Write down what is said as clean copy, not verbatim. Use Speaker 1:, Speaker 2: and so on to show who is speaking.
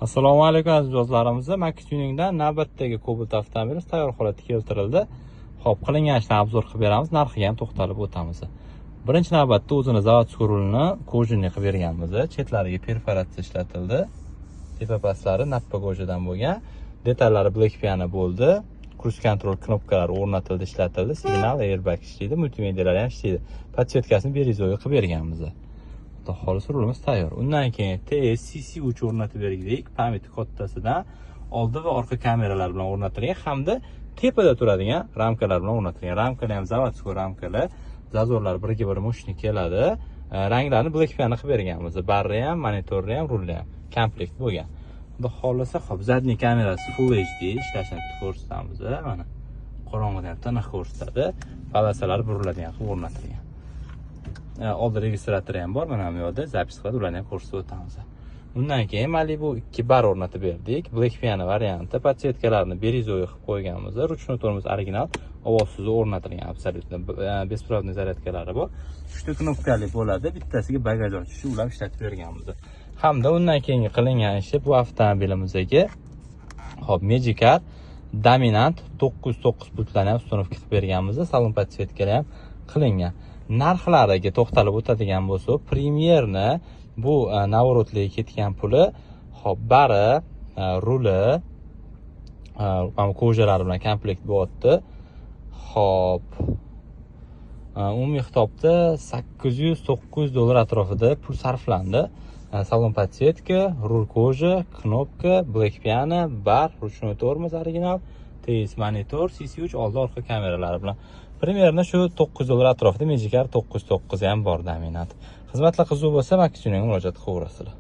Speaker 1: Assalomu alaykum, aziz do'stlarimiz. Maki Tuningdan navbatdagi Cobalt avtomobilimiz tayyor holatga keltirildi. Xo'p, qilingan ishni обзор qilib beramiz, narxiga ham to'xtalib o'tamiz. Birinchi navbatda o'zini заводской rulini кожаный qilib berganmiz. Chetlariga perforatsiya ishlatildi. Tepa pastlari nappa кожа dan bo'lgan. Detallari black piano bo'ldi. Круиз контроль knopkalari o'rnatildi, ishlatildi. Signal, airbag ishlaydi, multimedialar ham ishlaydi. Подсветка sini бирюзовый qilib berganmiz. Xudo xohlasa, rulimiz tayyor. Undan keyin TS CC3 o'rnatib berdik. Память kattasidan oldi va orqa kameralar bilan o'rnatilgan hamda tepada turadigan ramkalar bilan o'rnatilgan. Ramkalar ham заводской ramkalar. Зазор lar birga bir мощный keladi. Ranglarni black piano qilib berganmiz. Barri ham, monitorni ham, rulni ham komplekt bo'lgan. Xudo xohlasa, xo'p, задний kamerasi Full HD ishlashini ko'rsatamiz. Mana qorong'ida ham tiniq ko'rsatadi. Полоса lar buriladigan qilib o'rnatilgan. Oldi registratori ham bor, mana bu yoqda запись qiladi, ularni ham ko'rsatib o'tamiz. Undan keyin Malibu 2 bar o'rnatib berdik. Black piano varianti, подсветка larni бирюзовый qilib qo'yganmiz. Ручной тормоз original, ovozsiz o'rnatilgan, абсолютно беспроводной зарядка lari bor. Uchta knopkali bo'ladi, bittasiga bagaj ochishi ulab ishlatib berganmiz. Hamda undan keyingi qilingan ishi bu avtomobilimizga, xo'p, Magicar Dominant 909 pultlarni ham установка qilib berganmiz. Salon подсветка lar ham qilingan. Narxlariga to'xtalib o'tadigan bo'lsak, Premierni bu наворот liga ketgan puli, xo'p, bari, ruli, mana кожа lari bilan komplekt bo'lyapti. Xo'p, umumiy hisobda 800-900 dollar atrofida pul sarflandi. Salon подсветка, rul кожа, knopka, black piano, bar, ручной тормоз original, TS monitor, CC3 oldi orqa kameralari bilan. Примерно shu 900 dollar atrofida Magicar 909 ham bor Dominant. Xizmatlar qiziq bo'lsa, Maki murojaat qilaverasizlar.